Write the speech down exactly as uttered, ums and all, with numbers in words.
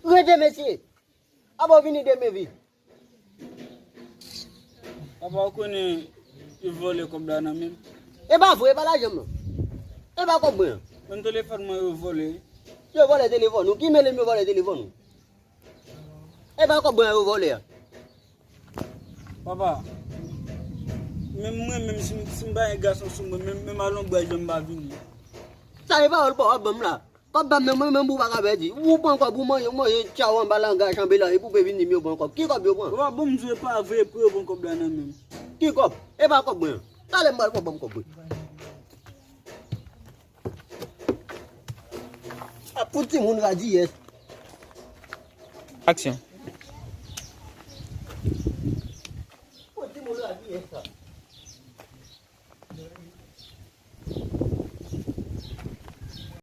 Rete mesye. Apa w vini demen vit. Papa, ou konnen yo vòlè kòb la nan men m. E pa vre, e pa lajan m nan. E pa kòb mwen an. Menm telefòn mwen yo vòlè. Yo vòlè telefòn ou? Ki mele m yo vòlè telefòn ou? E pa kòb mwen an yo vòlè a. Papa, menm mwen, menm si, si m pa gen gason sou mwen, menm, menm a lonbraj mwen m pa vini. Sa e pawòl pa w ap ban m la. Kòb pa m nan mwen menm pou w pa ka pèdi. Ou pran kòb ou manje, ou manje tchaw anba langa chanbelan epi w pe vin di m yo pran kòb. Ki kòb yo pran? Papa, bon, m di w e pa vre pou yo pran kòb la nan men m. Ki kòb? E pa kòb mwen an. Talè m pral fè w ban m kòb mwen. A pou timoun radiyès. Aksyon.